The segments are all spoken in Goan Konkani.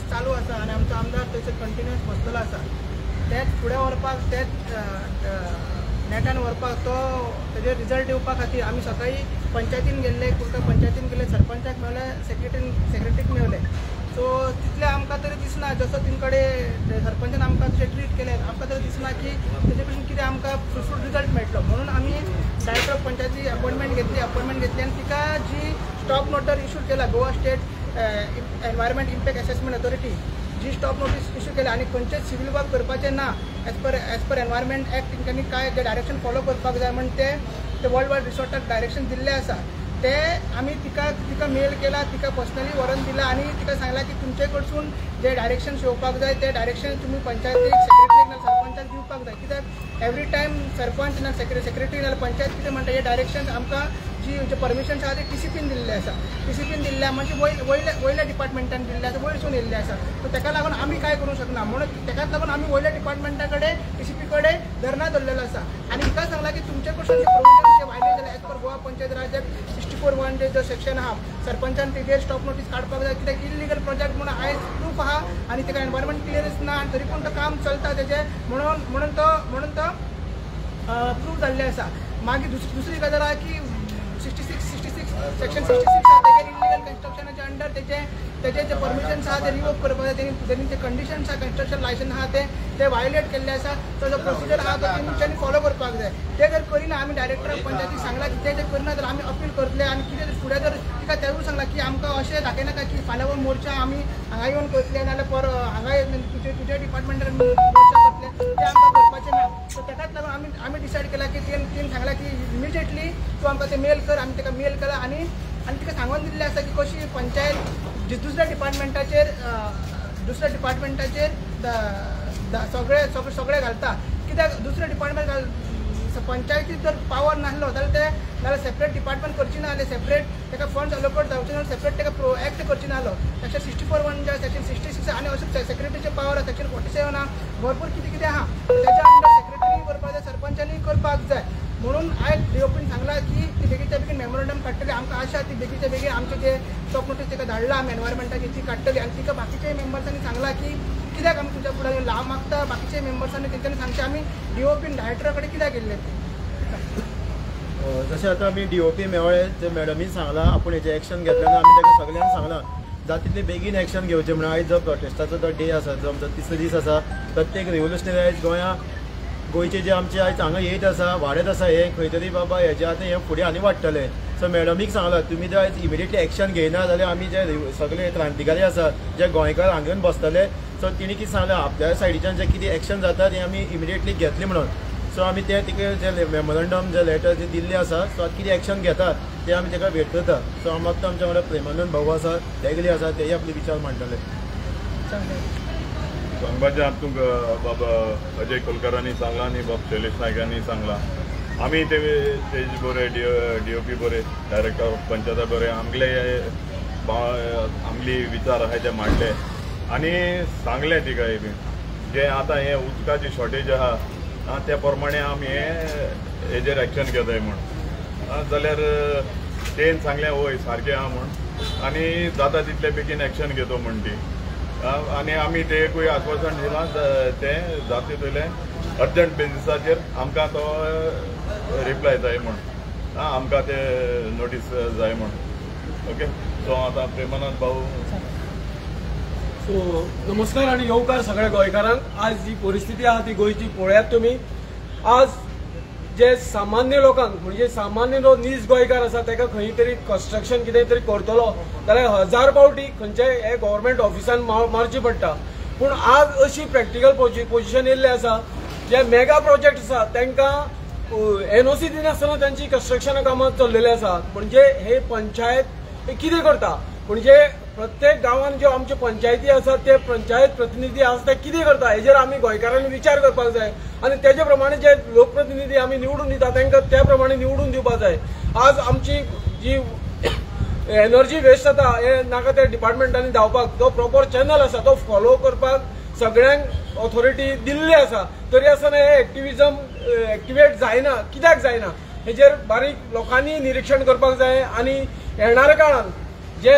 कंटिन्युअस चालू आसा आनी आमचो आमदार थंयसर कंटिन्युअस बसलेलो आसा. तेच फुडें व्हरपाक, तेच नेटान व्हरपाक, तो तेजेर रिजल्ट येवपा खातीर आमी सकाळी पंचायतीन गेल्ले, कुडका पंचायतीन गेल्ले, सरपंचाक मेवले, सेक्रेटरीक मेवले. सो तितलें आमकां तरी दिसना, जसो तिन कडेन सरपंचान आमकां तशें ट्रीट केलें, आमकां तरी दिसना की तेजे कडसून कितें आमकां फ्रुटफूल रिजल्ट मेळटलो. म्हणून आमी डायरेक्टर ऑफ पंचायती अपॉयंटमेंट घेतली, अपॉयंटमेंट घेतली आनी तिका जी स्टॉप नोटर इशू केला Goa state environment impact assessment authority जी स्टॉप नोटीस इशू केल्या आनी खंयचेच सिवील वर्क करपाचें ना as per environment act तेंच्यांनी काय जे डायरेक्शन फॉलो करपाक जाय म्हण ते वर्ल्ड वायड रिसोर्टाक डायरेक्शन दिल्लें आसा. ते आमी तिका मेल केला, तिका पर्सनली व्हरून दिला आनी तिका सांगलां की तुमचे कडसून जे डायरेक्शन्स येवपाक जाय ते डायरेक्शन तुमी पंचायतीक, सेक्रेटरीक ना सरपंचाक दिवपाक जाय. कित्याक एवरी टायम सरपंच ना सेक्रेटरी ना पंचायत कितें म्हणटा, हे डायरेक्शन्स आमकां जी जे परमिशन्स आसा ते टीसीपीन दिल्ले आसा, टीसीपीन दिल्ले म्हणजे वयल्या वयल्या डिपार्टमेंटान दिल्ले आसा, वयरसून येयल्ले आसा. सो तेका लागून आमी कांय करूंक शकना, म्हणून तेकाच लागून आमी वयल्या डिपार्टमेंटा कडेन टीसीपी कडेन धरना दवरलेलो आसा आनी हिका सांगलां की तुमचे कडसून जे प्रोविजन जे वायलेट जाले as per Goa Panchayat Raj act 64(1) जो सेक्शन आहा, सरपंचान तेजेर स्टॉप नोटीस काडपाक जाय. कित्याक इल्लिगल प्रोजेक्ट म्हणून आयज प्रूफ आहा आनी तेका एनवायरमेंट क्लियरन्स ना आनी तरी पूण तो काम चलता तेजें, म्हणून तो प्रूफ जाल्लें आसा. मागीर दुसरी गजाल आहा की 66 सेक्शन 66 आहा, तेजेर इल्लिगल कन्स्ट्रक्शनाच्या अंडर तेजे जे परमिशन्स आहा ते रिवोक करपाक जाय. तेणी जे कंडिशन्स आहा, कन्स्ट्रक्शन लायसन्स आहा ते वायलेट केल्ले आसा, तो जो प्रोसिजर आहा तो तेंच्यांनी फॉलो करपाक जाय. ते जर करिना, आमी डायरेक्टर ऑफ पंचायतीक सांगलां की ते जर करिना जाल्यार आमी अपील करतले आनी कितें जर फुडें जर तिका तेवूय सांगलां की आमकां अशें दाखयनाका की फाल्यां हो मोर्चा आमी हांगा येवन करतले नाजाल्यार पर हांगा तुजे डिपार्टमेंटान मोर्चा करतले, ते आमकां करपाचें ना. सो तेकाच लागून आमी डिसायड केलां की तिणें सांगलां की इमिजिएटली तूं आमकां तें मेल कर. आमी ताका मेल केला आनी तिका सांगून दिल्लें आसा की कशी पंचायत दुसऱ्या डिपार्टमेंटाचेर सगळे सगळे घालता. कित्याक दुसऱ्या डिपार्टमेंट पंचायतीत जर पावर नासलो जाल्यार ते नाल्यार सेपरेट डिपार्टमेंट करची ना, सेपरेट ताका फंड्स अलोकेट जावचे ना, सेपरेट ताका प्रो एक्ट करची नासलो. सेक्शन 64(1 जे सेक्शन 66 आनी अशें सेक्रेटरीचे पावर आसा, सेक्शन 47 आहा, भरपूर कितें कितें आहा. तेच्या अंडर सेक्रेटरी करपाक जाय, सरपंचांनी करपाक जाय. म्हणून आयज डीओपीन सांगलां की ती बेगीच्या बेगीन मेमोरंडम काडटली. आमकां आशा ती बेगीच्या बेगीन आमचे जे स्टॉप नोटीस तिका धाडला आमी एनवायरमेंटाची ती काडटली. आनी तिका बाकीच्या मेंबर्सांनी सांगलां की कित्याक आमी तुमच्या फुडें लाव मागता, बाकीच्या मेंबर्सांनी तेंच्यांनी सांगचें आमी डीओपीन डायरेक्टरा कडेन कित्याक गेल्ले ते. जशें आतां आमी डीओपी मेळ्ळे, जे मॅडमीन सांगलां आपूण हेजें एक्शन घेतलें ना, आमी ताका सगल्यांक सांगलां जाता तितले बेगीन एक्शन घेवचें म्हणून. आयज जो प्रोटेस्टाचो जो डे आसा, जो आमचो तिसरो दीस आसा, प्रत्येक रेवोल्युशनरी आयज गोंयचे जे आमचे आयज हांगा येयत आसा, वाडत आसा, हें खंय तरी बाबा हेजें आतां हें फुडें आनी वाडटलें. सो मॅडमीक सांगलां तुमी जर आयज इमिडिएटली एक्शन घेयना जाल्यार आमी जे सगळे क्रांतिकारी आसा, जे गोंयकार हांगा येवन बसतले. सो तिणी कितें सांगलां आपल्या सायडीच्यान जें कितें एक्शन जाता तें आमी इमिडिएटली घेतलें म्हणून. सो आमी तें तिका जे मेमोरंडम जे लेटर जे दिल्लें आसा, सो आतां कितें एक्शन घेता तें आमी ताका वेट करता. सो हांव मागता आमच्या वांगडा प्रेमानंद भाऊ आसा, तेगले आसा, तेय आपले विचार मांडटले. सांगपाचें आतां तुमकां बाबा अजय कोलकरांनी सांगलां आनी बाब शैलेश नायकांनी सांगलां. आमी ते तेजे बरे डीओपी बरे, डायरेक्टर ऑफ पंचायता बरे आमगले आमली विचार आहाय ते मांडले आनी सांगलें तिका बी जें आतां हें उदकाची शॉर्टेज आहा त्या प्रमाणे आमी हें हेजेर एक्शन घेताय म्हूण. जाल्यार तेन सांगलें वय सारकें आहा म्हूण आनी जाता तितले बेगीन एक्शन घेतो म्हूण ती. आनी आमी तेकूय आश्वासन दिलां तें जाता तितलें अर्जंट बेजिसाचेर आमकां तो रिप्लाय जाय म्हूण, आमकां ते नोटीस जाय म्हूण. ओके, सो आतां प्रेमानंद भाऊ. सो नमस्कार आनी येवकार सगळ्या गोंयकारांक. आज जी परिस्थिती आहा ती गोंयची पळयात तुमी. आज जे सामान्य लोकांक म्हणजे सामान्य जो नीज गोंयकार आसा ताका खंय तरी कन्स्ट्रक्शन कितें तरी करतलो जाल्यार हजार पावटी खंयच्याय हे गव्हर्मेंट ऑफिसान मारची पडटा. पूण आज अशी प्रॅक्टिकल पोजिशन येयल्लें आसा, जे मेगा प्रोजेक्ट आसा तांकां एनओसी दिनासतना तांची कन्स्ट्रक्शना कामां चल्लेली आसा. म्हणजे हे पंचायत कितें करता, म्हणजे प्रत्येक गांवांत ज्यो आमच्यो पंचायती आसात ते पंचायत प्रतिनिधी आसा ते कितें करता हेजेर आमी गोंयकारांनी विचार करपाक जाय आनी तेजे प्रमाणे जे लोकप्रतिनिधी आमी निवडून दिता तांकां त्या प्रमाणे निवडून दिवपाक जाय. आज आमची जी एनर्जी वेस्ट जाता हे नाका त्या डिपार्टमेंटांनी धांवपाक, जो प्रॉपर चॅनल आसा तो फॉलो करपाक सगळ्यांक ऑथॉरिटी दिल्ली आसा, तरी आसतना हे एक्टिविजम एक्टिवेट जायना. कित्याक जायना हेजेर बारीक लोकांनी निरिक्षण करपाक जाय आनी येणाऱ्या काळान जे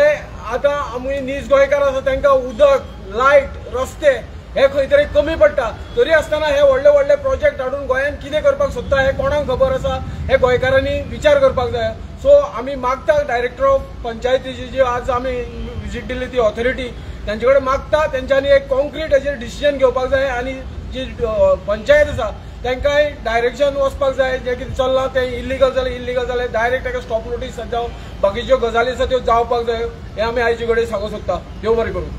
आतां आमी नीज गोंयकार आसा तांकां उदक, लायट, रस्ते हे खंय तरी कमी पडटा, तरी आसतना हे व्हडले व्हडले प्रोजेक्ट हाडून गोंयांत कितें करपाक सोदता हें कोणाक खबर आसा, हे गोंयकारांनी विचार करपाक जाय. सो आमी मागता डायरेक्टर ऑफ पंचायतीची जी आज आमी विजीट दिली ती ऑथॉरिटी तांचे कडेन मागता तेंच्यांनी एक कॉन्क्रीट हेजेर डिसिजन घेवपाक जाय आनी जी पंचायत आसा तांकांय डायरेक्शन वचपाक जाय. जें कितें चल्लां तें इल्लिगल जालें, इल्लिगल जालें डायरेक्ट ताका स्टॉप नोटीस जावं बाकीच्यो गजाली आसा त्यो जावपाक जाय, हें आमी आयचे कडेन सांगूंक सोदता. देव बरें करूं.